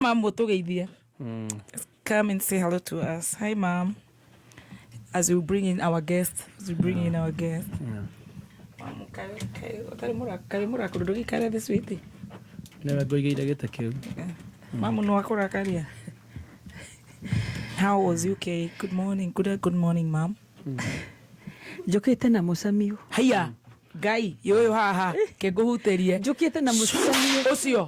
Mam ũtũgeithie. Come and say hello to us. Hi, Mom. As we bring in our guest, as we bring in our guest. Mom, kaĩ ũtarĩ kaĩ mũrakũrũ ndũgĩikare thĩ sweetie. Nĩwe ngũigĩire gĩtĩ kĩu. Mamu no akũrakaria. How was UK? Good morning. Good morning, mom. Njũkĩte na mũcamio. Haiya, Ngai, yũyũ haha, kĩngũhutĩrie. Njũkĩte na mũcamio. Ũcio.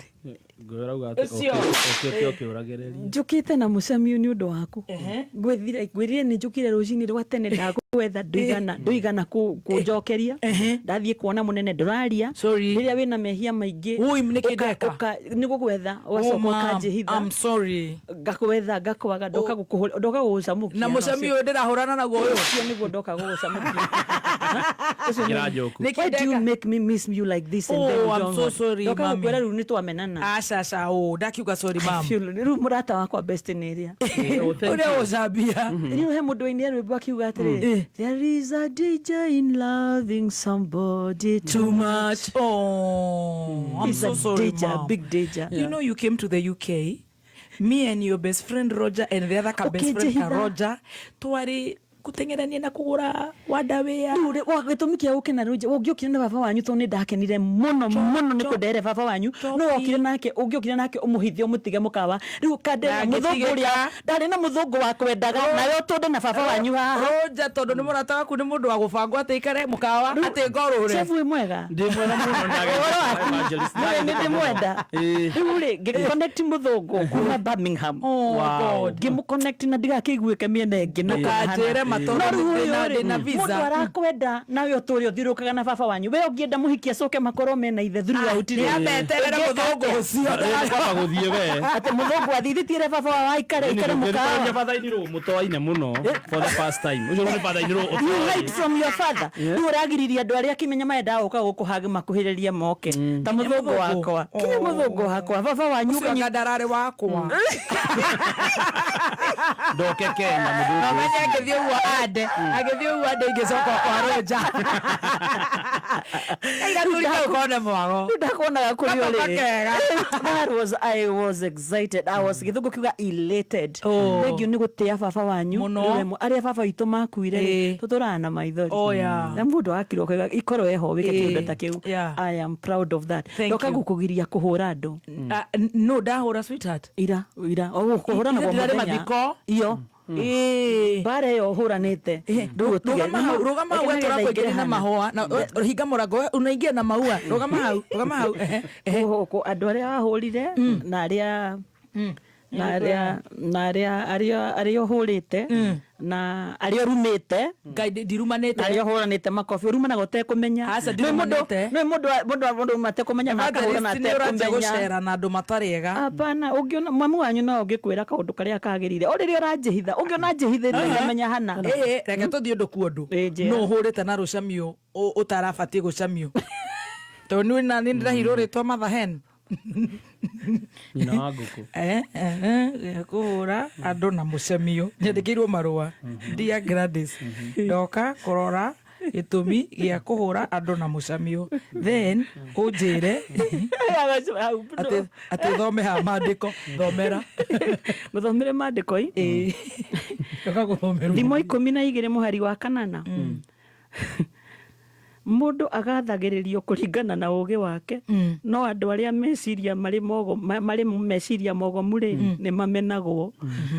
Ngũyũ ũrauga atĩ Ũcio. Ũkĩte ũkĩũragĩrĩria. Njũkĩte na mũcamio nĩ ũndũ waku. Ngwĩthire ngwĩrire nĩ njũkire rũcinĩ rwa tene ndagwetha ndũigana ndũigana kũnjokeria. Ndathiĩ kuona mũnene ndũraria. Sorry. Rĩrĩa wĩna mehia maingĩ. Ui, nĩkĩ ndeka? Nĩ gũgwetha Oh, ũgacoka mom, ũkanjĩhitha. I'm sorry. Ngakwetha ngakwaga ndoka gũkũhũra ndoka gũgũcamũkia. Na mũcami ũyũ ndĩrahũrana naguo ũyũ. Ũcio nĩguo ndoka gũgũcamũkia. Ũcio Njĩra njũku. Nĩkĩ Why do you ndeka? make me miss you like this and Oh, then you I'm don't so want- sorry, Ndoka mummy. gũkwĩra rĩu nĩ twamenana. Aca aca ũ ndakiuga sorry mam. Rĩu mũrata wakwa best nĩ ĩrĩa. Ũrĩa ũcambia. Rĩu he mũndũ wainire rwĩmbo akiuga atĩrĩ, "There is a danger in loving somebody Too much. Oh, I'm It's so a sorry, danger, mom. big danger. You know you came to the UK. Me and your best friend Roger and the other ka best friend ka Ũkĩnjĩhitha. Roger twari kuteng'erania na kũgũra wandawĩa. Rĩu rĩ, gĩtũmi kĩa gũkena rĩu ũngĩokire na baba wanyu tondũ nĩ ndakenire mũno mũno nĩ kũndehera baba wanyu no wokire nake ũngĩokire nake ũmũhithe ũmũtige mũkawa rĩu kandehera mũthũngũ ũrĩa Ndangĩtigĩka. ndarĩ na mũthũngũ wa kwendaga nawe ũtũnde na baba wanyu haha. Roger tondũ nĩ mũrata waku nĩ mũndũ wa gũbangwo atĩ ikare mũkawa atĩ ngorũre. Chef wĩ mwega. Ndĩ mwega mũno. Ũhoro waku? Evangelist. Nĩ ndĩmwenda. Rĩu rĩ ngĩconnect mũthũngũ kuma Birmingham. Oh, God. Ngĩmũconnect na ndigakĩiguĩke mĩena ĩngĩ na Ndũkanjĩre ma tondũ No rĩu ndĩna- ũyũ rĩ, ndĩna visa. mũndũ arakwenda nawe ũtũre ũthiũrũrũkaga na baba wanyu we ũngĩenda mũhiki acoke makorwo mena ithe throughout rĩ. Nĩameterere mũthũngũ ũcio. Kwamba gũthiĩ we. Atĩ mũthũngũ athithĩtiĩre baba wao aikare aikare mũkawa. Father in law mũtoaine mũno for the first time. Ũcio nĩ father in law. You hide from your father. Rĩu ũragiriria andũ arĩa kĩmenya marendaga gũka gũkũhag makuhĩrĩrie moke ta mũthũngũ wakwa kinya mũthũngũ wakwa baba wanyu. Ũcio anga ndararĩ wakwa. Ndoke Kenya mũthũngũ. Amenye agĩthiĩ ũguo ande agĩthiĩ ũguo ande ingĩcoka kwa Roger. Aigathuri kau kone mwago. Rĩu ndakuonaga kũrĩ Gako ũrĩ. kakega. That was I was excited. I was gĩthũngũ kiuga elated. Oh. Thank you nĩ gũtĩa baba wanyu. Mũno. Rĩu emwe, arĩa baba witũ makuire rĩ, tũtũraga na maithori. Oh, yeah. Na mũndũ akirwo akauga ikorwo eho wĩke kĩũndũ ta kĩu. I am proud of that. Thank Ndoka you. gũkũgiria kũhũra andũ. Ah, no ndahũra, sweetheart. Ira ira o kũhũra na Ithe ndĩrarĩ mũthenya. mathiko. Iyo. Mbara ĩyo ũhũranĩte ndũgũtiga. Rũgama hau, rũgama hau, Reke nĩgetha tũrakwĩngĩria ingĩre na hana. mahũa na hinga mũrango we, unaingia na maua. Rũgama hau, rũgama hau. Ehe, ehe. Andũ arĩa wahũrire na arĩa na arĩa na arĩa arĩa arĩa ũhũrĩte na arĩa ũrumĩte. Ngai, ndirumanĩte. Na arĩa ũhũranĩte makobi ũrumanaga ũtekũmenya. Aca, Nĩ mũndũ ndirumanĩte. nĩ mũndũ mũndũ mũndũ uma atekũmenya na akahũrana Evangelist, nĩ ũranjia atekũmenya. gũcera na andũ matarĩ ega. Hapana, ũngĩona mamu wanyu no ũngĩkwĩra kaũndũ karĩa kagĩrĩire o rĩrĩa ũranjĩhitha ũngĩona njĩhithĩte ngamenya hana. Ĩĩ, reke tũthiĩ ũndũ ku ũndũ. Ĩĩ, njĩra. No ũhũrĩte na rũcamio ũtarabatiĩ gũcamio tondũ nĩ na nĩ ndĩrahirwo rĩtwa mother hen. Nyina wa ngũkũ. Eh, kũhũra andũ na mũcemio nyandĩkĩirwo marũa. Dear Gladys, ndoka kũrora gĩtũmi gĩa kũhũra andũ na mũcamio, then ũnjĩre atĩ thome ha maandĩko thomera. Gũthomere maandĩko i. Ĩĩ. Ndoka gũthomerwo. Thimo 12 mũhari wa kanana: Mũndũ agathagĩrĩrio kũringana na ũũgĩ wake, no andũ arĩa meciria marĩ mogo marĩ meciria mogomu rĩ nĩ mamenagwo.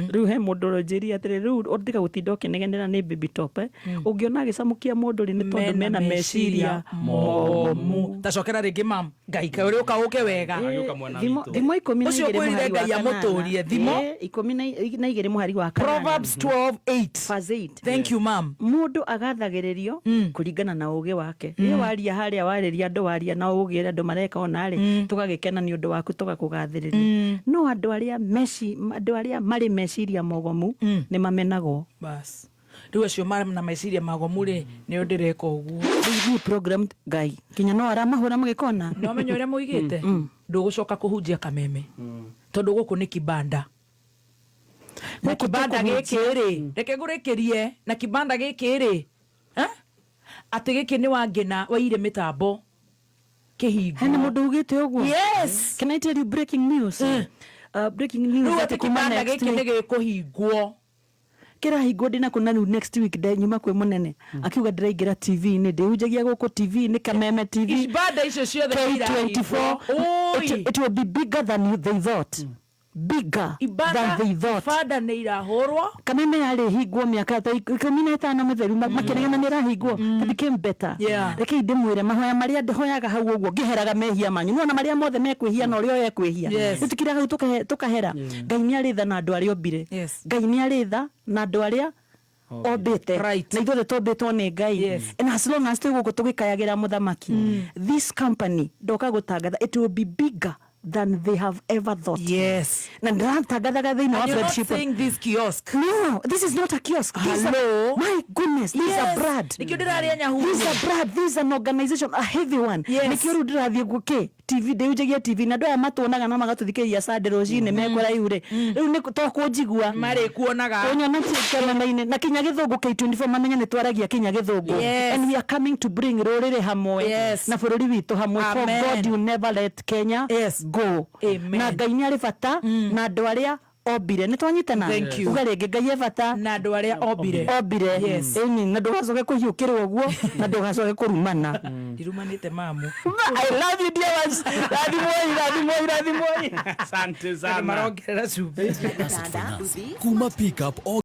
Rĩu he mũndũ ũronjĩria atĩrĩ, rĩu ũtiga gũtinda ũkĩnegenera nĩ baby top, eh. Ũngĩona agĩcamũkia mũndũ rĩ, nĩ tondũ mena meciria mogomu. Tacokera rĩngĩ, mam. Ngai kaĩ ũrĩ ũka ũke wega. Agĩũka mwena Thimo witũ. Thimo ikũmi na Ũcio igĩrĩ ngwĩrire mũhari wa Ngai kanana. amũtũrie. Thimo? 12 mũhari wa kanana. Proverbs 12:8. Verse 8. Thank you, mam. Mũndũ agathagĩrĩrio kũringana na ũũgĩ wake. Ĩ waria harĩa warĩria andũ waria na ũũgĩ ũrĩa andũ mareka ona rĩ tũgagĩkena nĩ ũndũ waku tũgakũgathĩrĩria, no andũ arĩa meci andũ arĩa marĩ meciria mogomu nĩ mamenagwo. Bas, rĩu acio marĩ na meciria magomu rĩ, nĩo ndĩreka ũguo. Rĩu niĩ program Ngai kinya no aramahũra mũgĩkona. No menya ũrĩa mũigĩte ndũgũcoka kũhunjia Kameme tondũ gũkũ nĩ kibanda na Gũkũ kibanda tũkũhunjia. gĩkĩ rĩ, reke ngũrĩkĩrie na kibanda gĩkĩ rĩ, eh? Atĩ gĩkĩ nĩ wangĩna waire mĩtambo kĩhingo. Hena mũndũ ugĩte ũguo? Yes. Can I tell you breaking news? Breaking news Rĩu atĩ atĩ kuma kĩbanda next gĩkĩ nĩ week gĩkũhingwo. Kĩrahingwo ndĩna kũna. Rĩu next week nyuma kwĩ mũnene akiuga ndĩraingĩra TV-inĩ, ndĩhunjagia gũkũ TV-inĩ, Kameme TV. Ibanda icio ciothe K24. Oi. It will be bigger than they thought, bigger than they thought. Ibanda nĩ irahũrwo. Kameme yarĩ hingwo mĩaka ta 15 mĩtheru, makĩregana nĩ ĩrahingwo. It became better. Rekei ndĩmwĩre, mahoya marĩa ndĩhoyaga hau ũguo ngĩheraga mehia manyu, nĩwona marĩa mothe mekwĩhia na ũrĩa ekwĩhia. Nĩtũkira hau tũkahera. Ngai nĩ arĩ tha na andũ arĩa ombire. Ngai nĩ arĩ tha na andũ arĩa ombĩte. Na ithuothe tũmbĩtwo nĩ Ngai. And as long as twĩ gũkũ tũgĩkayagĩra mũthamaki, this company ndoka gũtangatha, it will be bigger than they have ever thought. Na ndĩratangathaga thĩinĩ wa And you're not friendship. saying this kiosk. No, this is not a kiosk. This is a, Hello? my goodness, this is a brand. Nĩkĩo ndĩrarĩa nyahu. This is a brand. This is an organization, a heavy one. Nĩkĩo rĩu ndĩrathiĩ gũkĩ TV, ndĩhunjagia TV, na andũ aya matuonaga na magatũthikĩrĩria Sunday rũcinĩ mekũraihu rĩ, rĩu nĩ to kũnjigua. Marĩkuonaga. Kũnyona kameme-inĩ na kinya gĩthũngũ K24, mamenye nĩ twaragia kinya gĩthũngũ. And we are coming to bring rũrĩrĩ hamwe na bũrũri witũ hamwe, for Amen. God you never let Kenya go. Amen. Na Ngai nĩ arĩ bata na andũ arĩa ombire. Nĩ twanyitana? Thank you. Uga rĩngĩ, Ngai e bata Na andũ arĩa ombire. Ombire. Ĩni, na ndũgacoke kũhiũkĩrwo ũguo na ndũgacoke kũrumana. Ndirumanĩte, mamu. I love you, dear ones. Rathimwoi, rathimwoi, rathimwoi. Asante sana. Marongerera cumbĩ. Kuma pickup o